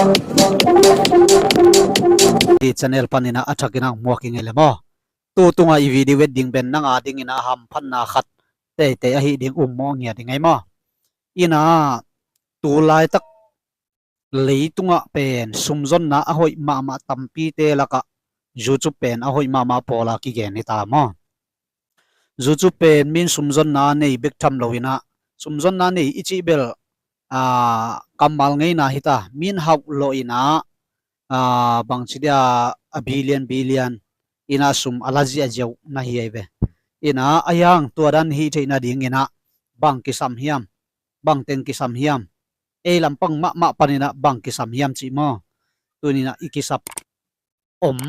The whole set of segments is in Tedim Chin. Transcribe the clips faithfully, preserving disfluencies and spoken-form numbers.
Hi channel panin ah a thakin ah muak i ngei le maw. Tu tungah i video et ding pen nang a dingin ah hamphatna khat teitei ahi ding um mawh ngiat i ngei maw. Inah tu laitak leitungah pen sumzonna a hoih mahmah tampite lakah YouTube pen a hoih mahmah pawl a kigen hi ta maw. YouTube pen min sumzonna nei bek tham lo inah, sumzonna nei i cih bel, aa, kammal ngeina hi ta, min hauh lawh inah, aa, bangci dia a billion billion inah sum a la ziahziah uh na hi ai ve. Inah a hiang tua dan hi theihna ding inah bang kisam hiam, bang teng kisam hiam, ei lampang mahmah paninah bang kisam hiam cih maw. Tuninah i kisap om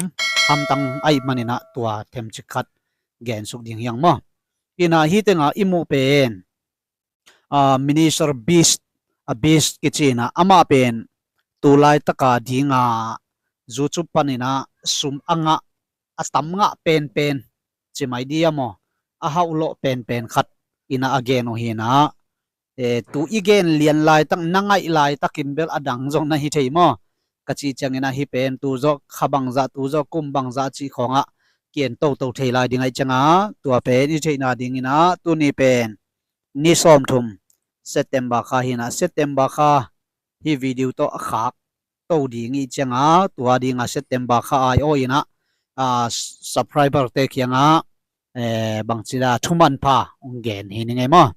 hamtang aih maninah tua themcik khat gensuk ding hiang maw. Inah hi tenga i muh pen, ah, Minister Beast, a Beast kici inah amah pen tu laitaka dinga YouTube paninah sum a ngah, a tam ngah penpen, ci mai dia maw, a hauh lawh penpen khat inah a gen uh hinah, e, tu i gen lian laitak, na ngaih laitakin bel a dang zong na hi thei maw. Ka cih ciangin ah hi pen tu zawh kha bangzah, tu zawh kum bangzah cih khawngah ki-en toto thei lai ding aih cianga, tua pen i theihna dinginah tuni pen ni sawmthum September kha hinah, September kha hi video tawh a khak to ding i cianga, tua dinga September kha ai aw inah, a, subscriber te kiangah, e, bangci da thuman pha ong gen hi ni ngei maw.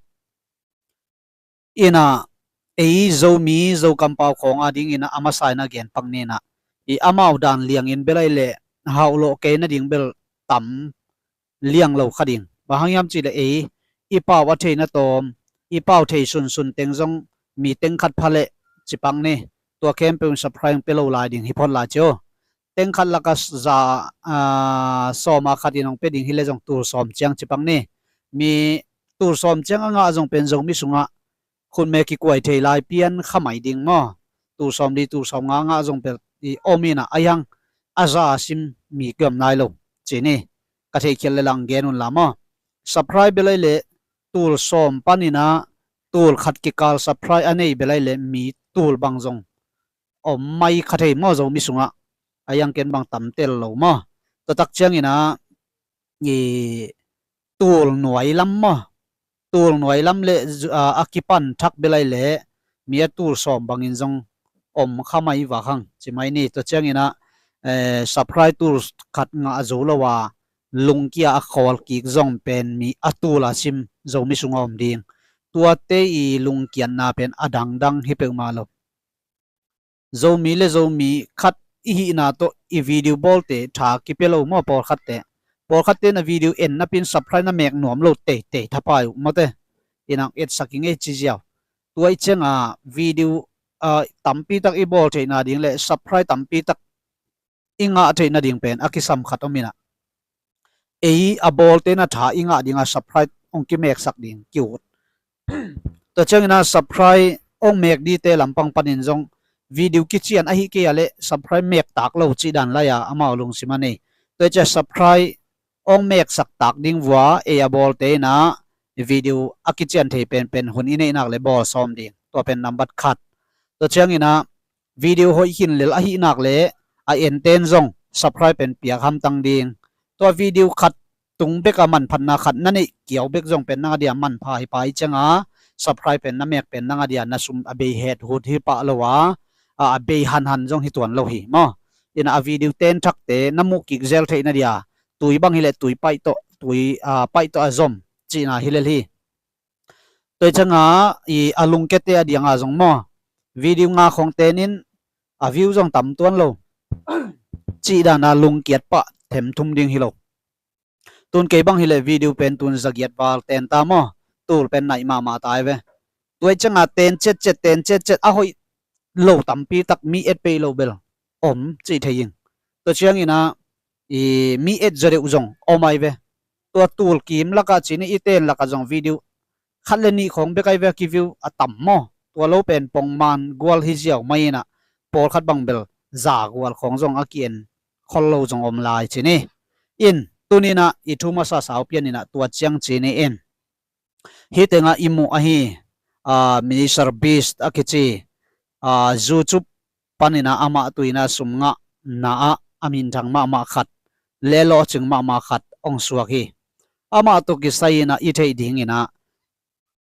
Inah ei Zomi Zokampau khawng a dingin a masa in a gen pak ninah, i amau dan liangin bel ai leh hauh lawh kei nading bel tam liang lo kha ding. Bang hang hiam cihleh ei i pau a theina tawm, i pau thei sunsun teng zong mi teng khat pha leh ci pak ni. Tua khempeuh in subscribe pia lo lai ding hi phot lai cio. Teng khat laka za, aa, sawma khat in hong pia ding hileh zong tul sawm ciang ci pak ni. Mi tul sawm ciang a ngah zong pen Zomi sungah khutme kikuai thei lai pian kha mai ding maw. Tul sawm li, tul sawm nga ngah zong pen i om inah a hiang a za a sim mi kiom nai lo ci ni. Ka theihkhial le lang gen un la maw. Subscribe bel ai leh tul sawm paninah tul khat kikal subscribe a nei bel ai leh mi tul bang zong om mai kha thei maw Zomi sungah. A hiang ken bang tam tel lo maw. Tua tak cianginah i tul nuai lam maw, tul nuai lam le zu-, a, a kipan thak bel ai leh mi a tul sawm bangin zong om kha mai vak hang ci mai ni. Tua cianginah, eh, subscribe tul khat ngah zo lo a lungkia a khawl kik zong pen mi a tul a sim Zomi sungah om ding. Tuate i lungkiatna pen a dangdang hi peuhmah lo. Zomi le Zomi khat i hihna tawh i video bawlte tha kipia lo maw pawlkhatte. Pawlkhatte na video en napin subscribe na mek nuam lo teitei thapai uh mawte. Inang etsak i ngei ci ziau. Tua i cianga video, ah, tampitak i bawl theihna ding le subscribe tampitak i ngah theih nading pen a kisam khat om inah, ei a bawlte na tha i ngah dinga subscribe hong kimeksak ding ki-ut. Tua cianginah subscribe hong mek dite lampang panin zong video kician ahi kei a leh subscribe mek tak lo cih dan lai-a amau lungsim a nei. Tua i cia subscribe hong meksak tak ding vua ei a bawlte inah video a kician thei penpen hun i neihnak le bawl sawm ding. Tua pen nambat khat. Tua cianginah video hoih khin lel ahih nak le a enten zong subscribe pen piak hamtang ding. Tua video khat tung beka manphatna khat na neih kiau bek zong pen nang a dia manpha hi pah i cianga subscribe pen na mek pen nang a dia na sum a bei het hut hi pah lo a, a, a bei hanhan zong hi tuan lo hi maw. Inah a video ten thakte na muh kik zel theih na dia tui bang hileh tui paih tawh, tui, a, paih tawh a zom cihna hi lel hi. Tua i cianga i a lungkiatte a dianga zong maw, video nga khawng tenin a view zong tam tuan lo cih dana lungkiat pah them thum ding hi lo. Tun kei bang hileh video pen tun zagiat val ten ta maw, tul pen naih mahmah ta ai ve. Tua i cianga ten cetcet, ten cetcet a hoih lo tampitak mi et pei lo bel om cih thei ing. Tua cianginah i mi et zaw deuh zong om ai ve. Tua tul kim lakah cini i ten lakah zong video khat le nih khawng bek ai ve a kiview a tam maw. Tua lo pen pongman gual hi ziau mai inah pawlkhat bang bel za gual khawng zong a ki-en khol lo zong om lai cini. In tuninah i thu masa sau pianinah tua ciang cini in. Hi tengah i muh ahi, ah, Minister Beast a kici, ah, YouTube panin ah amah tu-in ah sum ngahna ah a minthang mahmah khat, le lawhcing mahmah khat hong suak hi. Amah tawh kisai-in ah i theih dingin ah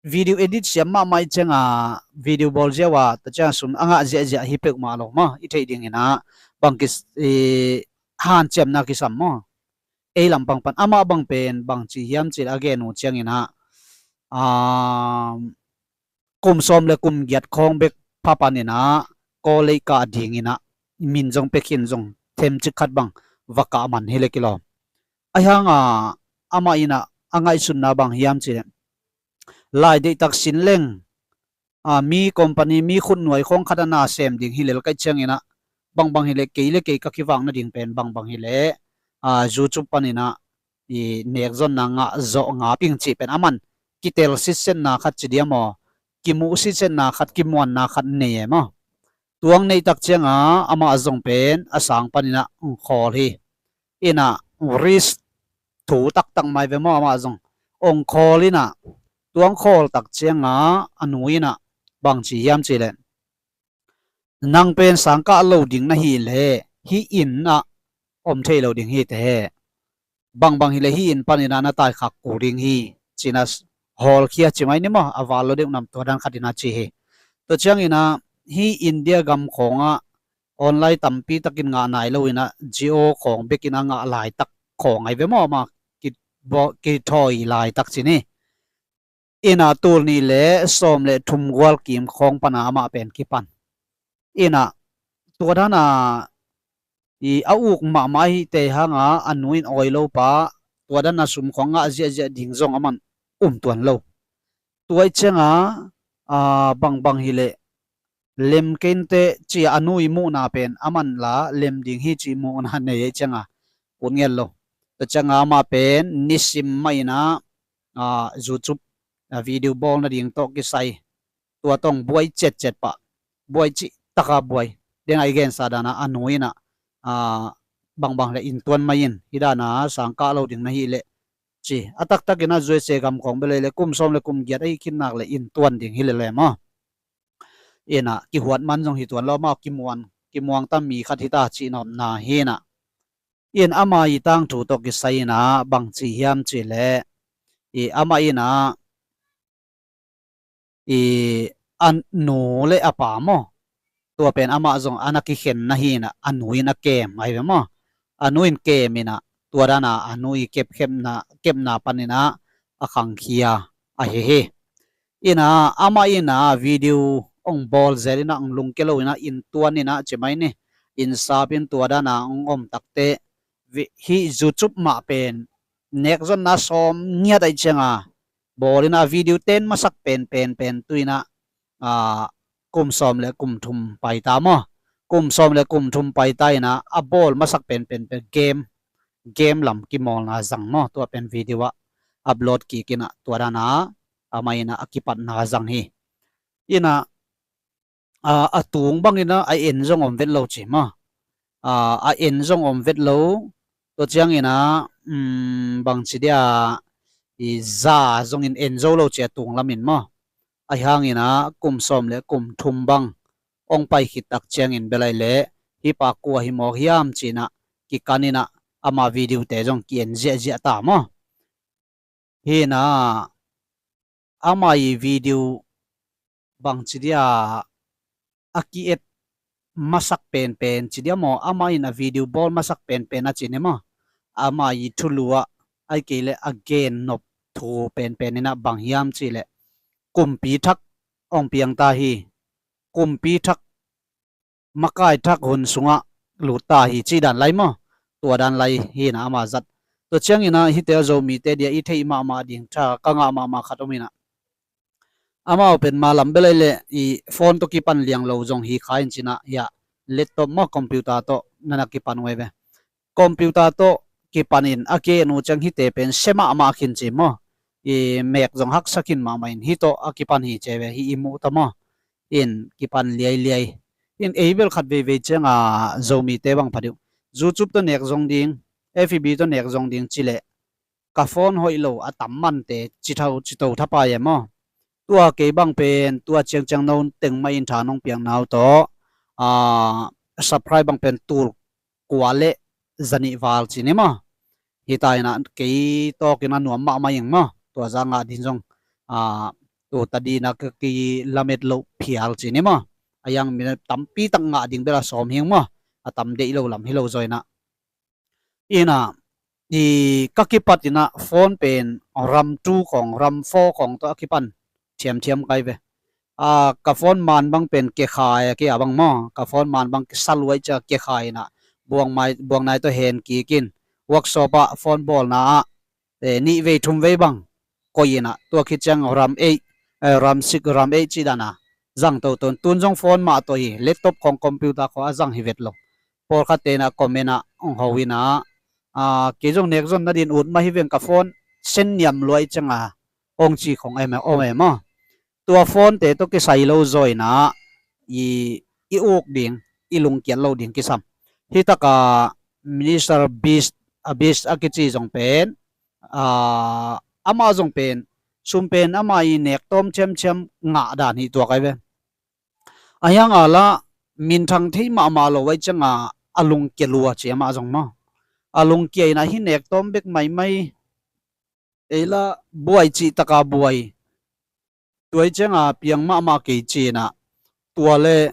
video edit siam mahmah i ciangin, video bawl ziau a, tua ciang sum a ngah ziahziah hi peuhmah lo maw, i theih dingin ah bang kis-, i hanciamna kisam maw. Ei lampang pan amah bang pen bang ci hiam cih leh a gen uh ciangin ah, um, kum sawm le kum giat khawng bek pha panin ah Kawl lei kah dingin ah min zong pia khin zong themcik khat bang va kah man hi leh kilawm. Ahi hangin amah in ah a ngaihsutna bang hiam cih leh lai deihtak sin leng, a, mi company, mi khutnuai khawng khat a na sem ding hi lel ka hih ciangin ah, bangbang hi leh kei le kei ka kivak nading pen bangbang hi leh, a, YouTube panin ah i nekzonna ngah zawh ngap ing cih pen aman kitel sitsetna khat ci diam aw, kimuh sitsetna khat, kimuanna khat nei e maw. Tua hong neih tak ciangin amah zong pen a sang panin ah hong khawl hi. In ah risk thu taktak mai ve maw, amah zong hong khawl in ah, tua hong khawl tak ciangin a nu in ah bang ci hiam cih leh, nang pen sang kah lo ding na hih leh hih inn ah om thei lo ding hi teh. Bangbang hi leh hih inn panin ah na taikhak kul ding hi, ci-in ah hawlkhia ci mai ni maw, a val lo deuh nam tua dan khat in ah ci hi. Tua ciangin ah hih India gam khawng ah online tampi takin ngah nai lo in ah Jio khawng bekin a ngah laitak khawng ahi ve maw, amah ki-, bawl, kithawi laitak ci ni. In ah tul nih le sawm le thum gual kim khawng pan ah amah pen kipan. In ah tua dan a i a uk mahmah hi teh hang a, a nu in awi lo pa, tua dan a sum khawng ngah ziahziah ding zong aman um tuan lo. Tua i ciangin a, a, bangbang hi leh lem kei inteh ci a, a nu i muhna pen aman la lem ding hi ci muhna nei i ciangin a, ut ngiat lo. Tua ciangin amah pen nisim mah in ah, a, YouTube, a, video bawl nading tawh kisai, tua tawh buai ciatciat pah, buai cihtak a buai. Deng a i gensa dan a, a nu in ah, a, bangbang leh inn tuan mai in, hih dan a sang kah lo ding na hih leh ci. A taktakin a U S A gam khawng bel leh kum sawm le kum giat a hih khit nak leh inn tuan ding hi lel e maw. In ah kihuat man zong hi tuan lo maw, kimuang, kimuang tam mi khat hi ta cih nopna hi in ah. In ama i tangthu tawh kisai in ah bang ci hiam cih leh, i ama in ah i a nu le a pa maw, tua pen amah zong a na kikhen na hi in ah, a nu in a kem ahi ve maw. A nu in kem in ah, tua dan a a nu i kepkhepna, kepna panin ah a khangkhia ahi hi. In ah amah in ah video hong bawl zel in ah, hong lungkia lo in ah, inn tuan in ah ci mai ni, inn sap in tua dan a hong om tak teh, vi-, hih YouTube mah pen nekzonna sawm ngiat ahih ciangin a, bawl in ah video ten masak penpen pen tu in ah, a, kum sawm le kum thum paita maw. Kum sawm le kum thum paita in ah a bawl masak penpen pen game, game lam kimawlna zang maw. Tua pen video ah upload kik in ah tua dan a amah in ah a kipatna zang hi. In ah a, a tung bangin ah a en zong om vet lo ci maw. A, a en zong om vet lo. Tua ciangin ah, um, bang ci dia, i za zongin en zo lo ci a tung lamin maw. Ahi hangin ah kum sawm le kum thum bang hong pai khit tak ciangin bel leh, hih pa kua hi mawk hiam ci in ah kikan in ah ama video te zong ki-en ziahziah ta maw. Hi in ah ama i video bang ci dia a ki-et masak penpen ci dia maw, ama in a video bawl masak penpen a ci ni maw. Ama i thulu ah, ahih kei leh a gen nop thu penpen in ah bang hiam cih leh, kumpi thak hong piang ta hi, kumpi thak, makai thak hun sungah lut ta hi cih dan lai maw. Tua dan lai hi in ah ama zat. Tua ciangin ah hihte a Zomite dia i theih mahmah ding tha ka ngah mahmah khat om in ah, amau pen malam bel leh i phone tawh kipan liang lo zong hi kha in ci in ah, hiah laptop maw, computer tawh na na kipan uh e ve. Computer tawh kipan in a ki-en uh ciang hihte pen sia mahmah khin ci maw. I mek zong haksa khin mahmah in hih tawh a kipan hi ci e ve, hih i muh ta maw. In kipan liailiai. In ei bel khat veivei ciang a Zomite bang pha deuh, YouTube tawh nek zong ding, F B tawh nek zong ding ci leh, ka phone hoih lo a tam mante ci tho, ci to thapai e maw. Tua kei bang pen tua ciangciang no teng mah in tha nong piakna uh tawh, a, subscribe bang pen tul kua le zanih val ci ni maw. Hita inah kei tawkin a nuam mahmah ing maw. Tua za ngah ding zong, a, tu tadina ka kilamet loh phial ci ni maw. A yang mi tampi tak ngah ding bel a sawm hing maw. A tam deih lo lam hi lo zaw inah. Inah, i ka kipat inah phone pen ram two khong, ram four khong tawh a kipan thiamthiam kai ve. A, ka phone man bang pen kekhai a kia bang maw. Ka phone man bang kisaluai cia kekhai inah buang mai, buang nai tawh hen kikin workshop ah phone bawlna ah, eh, nih vei thum vei bang koih inah tua khit ciang ram eight, eh, ram six, ram eight cih dana zang toto. Tun zong phone mah tawh hi, laptop khong computer khong a zang hi vet lo. Pawlkhat tenah comment ah hong ho inah, a, kei zong nek zon nadin ut mah hi veng ka phone sen niam luai cianga hong ci khong em om em aw. Tua phone te tawh kisai lo zaw inah i, i uk ding, i lungkiat lo ding kisam. Hitaka Minister Beast, a Beast a kici zong pen, a, amah zong pen sum pen amah i nek tawm thiamthiam ngah dan hi tua kai ve. A hiang a la minthang thei mahmah lo vai cianga a lungkia lua ci amah zong maw. A lungkia inah hi nek tawm bek maimai. Ei la buai cih taka buai. Tuai cianga piang mahmah kei ci inah tua le,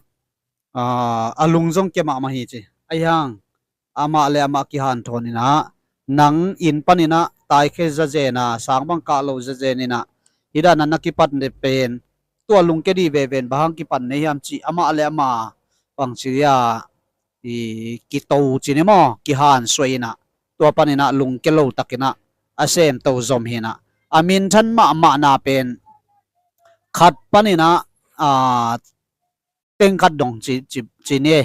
a, a lung zong kia mahmah hi ci. A hiang amah le amah kihanthawn inah nang inn pan inah taikhe zazen a, sang bang kah lo zazen inah hi dana na kipat ne pen tua lungkia dih veven bang hang kipan ne hiam ci amah le amah bang ci dia i kito ci ni maw, kihansuai inah tua pan inah lungkia lo tak inah a semto zom hi inah a minthan mahmahna pen khat pan inah, a, teng khat dong ci, ci, ci ni.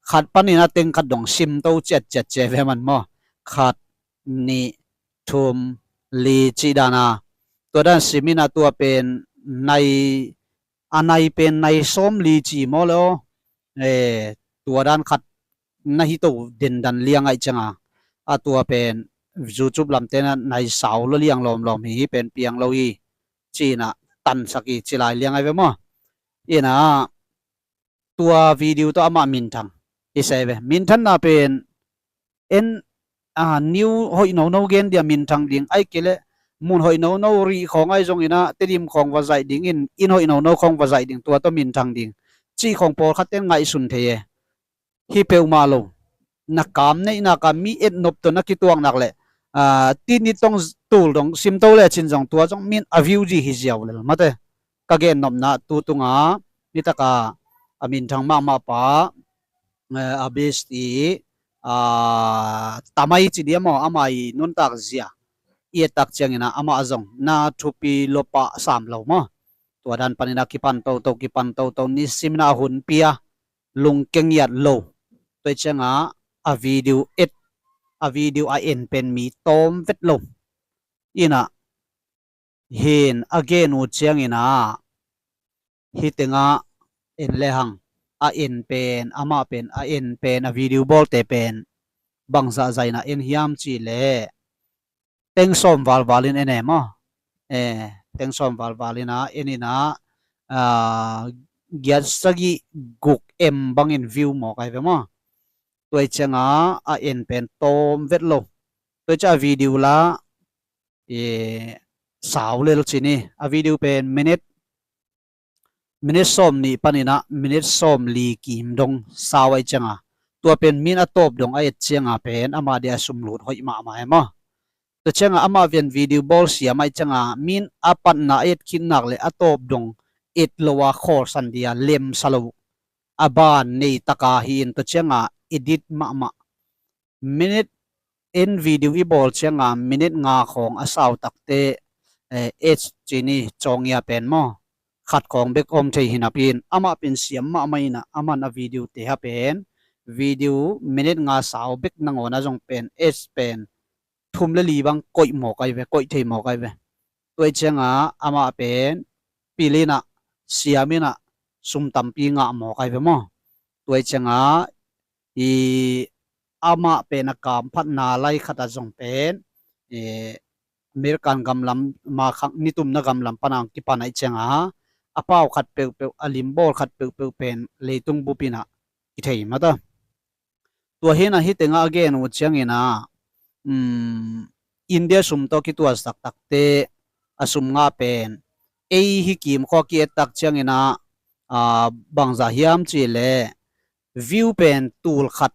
Khat pan inah teng khat dong simto ciatciat ci ve man maw. Khat, nih, thum, li cih dana tua dan sim inah tua pen nai, a nai pen nai sawm li ci maw le aw. Eh, tua dan khat na hi to dendan liang aih cianga a tua pen YouTube lamte na nai sau lo liang lawmlawm hi, hi pen piang lo hi ci inah tansak hi ci lai liang ai ve maw. Inah tua video tawh amah minthang i sei ve. Minthanna pen en, a, new hoih nono gen dia minthang ding ai kei le mun hoih nono rih khawng ai zong inah Tedim khawng va zaih ding in, inn hoih nono khawng va zaih ding tua tawh minthang ding cih khawng pawlkhat ten ngaihsun thei e. Hi peuhmah lo. Na kam neihnak a mi etnop tawh na kituaknak le, a, tinit tong tul dong simto le cin zong tua zong min a view dih hi ziau lel mate. Ka gennopna tu tunga nitaka a minthang mahmah pa, eh, a Beast i, a, Tamai ci dia maw, amah i nuntak zia i ettak ciangina amah zong na thupi lopa sam lo maw. Tua dan panina kipan toto, kipan toto, nisimna a hun pia lungkengiat lo. Tua i cianga a video et, a video a en pen mi tawm vet lo. Ina hin a gen uh ciangina hitenga en lehang a en pen, amah pen a en pen, a video bawlte pen bangzah zaina en hiam cih leh teng sawm valvalin en e maw? Eh, teng sawm valvalina en ina, ah, giat sagih guk em bangin view mawk ai ve maw? Tua i cianga a en pen tawm vet lo. Tua i cia a video la, eh, sau lel cini. A video pen minute minute sawm nih panina minute sawm li kim dong sau ai cianga, tua pen min a tawp dong a et cianga pen amah dia a sumlut hoih mahmah e maw? Tua cianga amah vian video bawl siam ai cianga min a patna a et khitnak le a tawp dong et lo a khawlsan dia lemsa lo a ban nei taka hi in tua cianga edit mahmah. Minute en video i bawl cianga minute nga khawng a sau takte, eh, H cini cawngia pen maw? Khat khawng bek om thei hinapin amah pen siam mahmah ina aman a video te ha pen video minute nga sau bek nangawna zong pen H pen thum le li bang koih mawk ai ve, koih thei mawk ai ve. Tua i cianga amah pen pilina siamina sum tampi ngah mawk ai ve maw? Tua i cianga i amah pen a kamphatna lai khata zong pen, eh, American gamlam ma khang nitumna gamlam pana kipan ai cianga a pau khat peuhpeuh, a limbawl khat peuhpeuh pen leitung bupina i thei mata. Tua hi-in ah hih tengah a gen uh ciangin ah, um, India sum tawh kituatsak takte a sum ngah pen ei hih kim khawng a ki-et tak ciangin ah, ah, bangzah hiam cih leh view pen tul khat,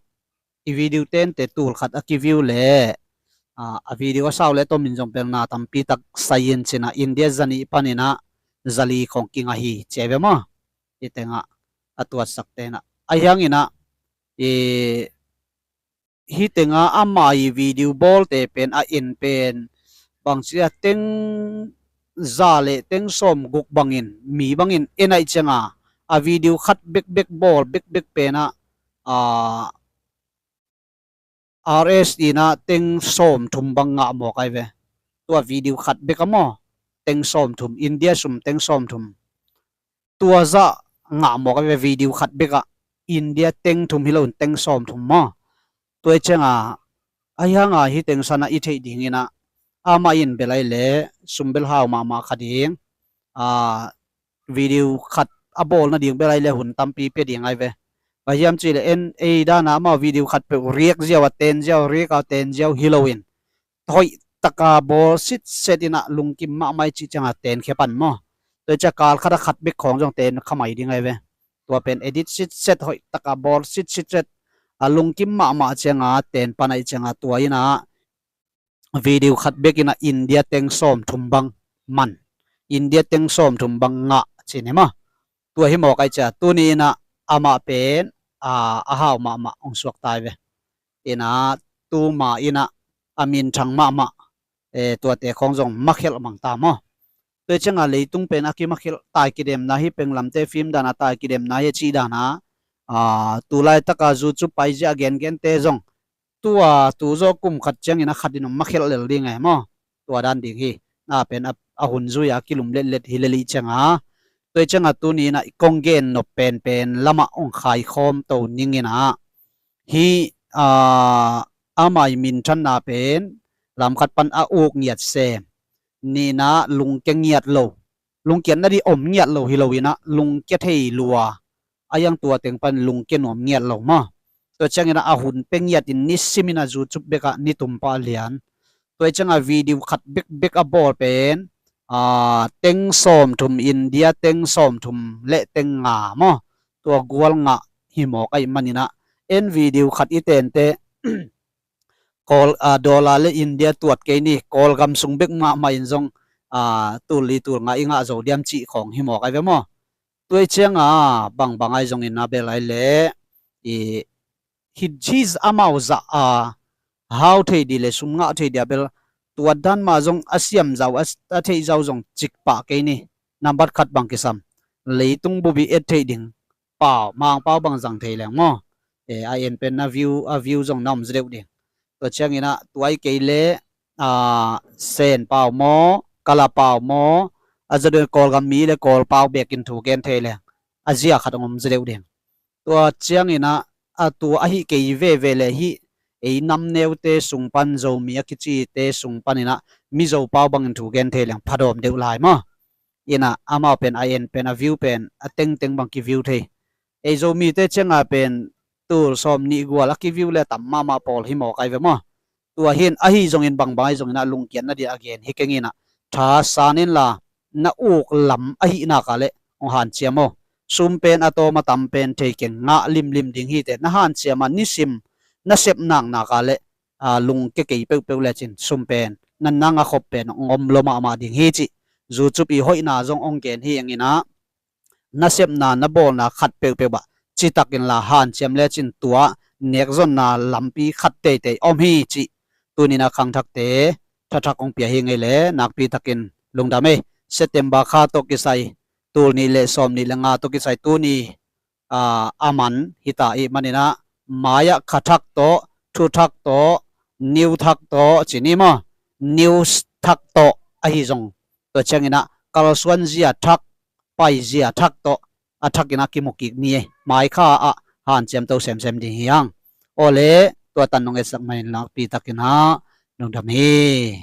i video tente tul khat a ki-view leh, ah, a video a sau leh tawh min zong pelna tampi tak sai in ci-in ah India zanih panin ah zali khawng kingah hi ci ahi ve maw. Hih tengah a tuatsakte in ah. Ahi hangin ah, i, hih tengah ama i video bawlte pen a en pen bangci a teng za leh teng sawm guk bangin, mi bangin en ahih ciangin a video khat bekbek bawl bekbek pen ah, ah, R S in ah teng sawm thum bang ngah mawk ahi ve. Tua video khat bek ah maw, teng sawm thum, India sum teng sawm thum. Tua zah ngah mawk ahi ve, video khat bek ah, India teng thum hi loin teng sawm thum maw. Tua hi ciangin ah, ahi hangin ah hih teng san ah i theih dingin ah, amah in bel ahih leh sum bel hau mahmah kha ding, ah, video khat a bawl nading bel ahih leh hun tampi pia ding ahi ve. Bang hiam cih leh en ei dan ah amau video khat peuh react ziau a ten ziau, react a ten ziau hi loin, hoih taka bawl sitset in ah lungkim mahmah i cih ciangin a ten khia pan maw. Tua hi ciangin kal khat a khat bek khawng zong ten kha mai ding ahi ve. Tua pen edit sitset, hoih taka bawl sitsitset, a lungkim mahmah ciangin a ten pan ahih ciangin a tua in ah video khat bek in ah India teng sawm thum bang man. India teng sawm thum bang ngah ci ni maw. Tua hi mawk ahih ciangin tuni in ah amah pen, ah, a hau mahmah hong suak ta hi ve. In ah tuma in ah a minthang mahmah, eh, tuate khawng zong makhelh mang ta maw. Tua hi ciangin a leitung pen a kimakhelh tai kidemna hi, penglamte film dan a tai kidemna hi a cih dan a, ah, tu laitaka YouTube paizia a gengente zong tua tu zawh kum khat ciangin a khat in hong makhelh lel ding e maw. Tua dan ding hi. Na pen a, a hun zui a kilum letlet hi lel i ciangin a. Tua hi ciangin a tuni in ah kong gen nop penpen lamah hong khaikhawm to ning in ah. Hih, ah, amah i minthanna pen lam khat pan a uk ngiat sem. Nihna lungkia ngiat lo. Lungkiatna ding om ngiat lo hi loin ah lungkia thei lua. A hiang tua teng pan lungkia nuam ngiat lo maw. Tua ciangin ah a hun pia ngiat in nisimin a YouTube bek ah ni tum pah lian. Tua hi ciangin a video khat bekbek a bawl pen, ah, teng sawm thum, India teng sawm thum leh teng nga maw. Tua gual ngah hi mawk ahih manin ah en video khat i tente Kawl, ah, dollar leh India tuat kei ni, Kawlgam sung bek mahmah in zong, ah, tul li tul nga i ngah zo diam cih khawng hi mawk ahi ve maw. Tua hi ciangin a bangbang ahi zongin a bel ahih leh i hih, hih amau zah a hau thei ding leh sum ngah thei ding a bel tuat dan mah zong a siam zau, a, a theih zau zong cik pah kei ni. Nambat khat bang kisam, leitung bup i et theih ding pau, Mangpau bang zang thei leng maw. Eh, a en pen a view, a view zong na om zaw deuh ding. Tua ciangin ah tua ahih kei leh, ah, Sen pau maw, Kala pau maw, a za deuh Kawlgam mi leh Kawl pau bekin thu gen thei leng a zia khat hong om zaw deuh ding. Tua ciangin ah, a tua ahih kei veve leh hih ei nam neute sung pan, Zomi a kicite sung panin ah Mizo pau bangin thu gen thei leng phadawm deuh lai maw. In ah amau pen a en pen a view pen a tengteng bang ki-view thei. Ei Zomite ciangin a pen tul sawm nih gual a ki-view leh tam mahmah pawl hi mawk ahi ve maw. Tua hi-in ahi zongin bangbang ahi zongin ah lungkiatna ding a gen hi keng in ah, tha san inla na uk lam ahih nak leh hong hanciam aw. Sum pen a tawm a tam pen thei keng, ngah limlim ding hi teh, na hanciam a nisim na sep nak nak leh, ah, lungkia kei peuhpeuh lecin sum pen na nang a khop pen hong om lua mahmah ding hi cih YouTube i hoihna zong hong gen hi ing in ah, na sepna, na bawlna khat peuhpeuh ah citak inla hanciam lecin tua nekzonna lampi khat teitei om hi cih tuni-in a khangthakte thathak hong pia hi ing ei leh nakpi takin lungdam ei. September kha tawh kisai, tul nih leh sawm nih leh nga tawh kisai tuni, ah, a man hi ta ahih manin ah mai-ah kha thak tawh, thu thak tawh, new thak tawh ci ni maw, news thak tawh ahi zong, tua ciangin ah kalsuan zia thak, paizia thak tawh a thakin a kimu kik ni ei. Mai kha ah hanciam to semsem ding hi hang. Awle, tua tan nong etsak manin nakpi takin ah lungdam hi.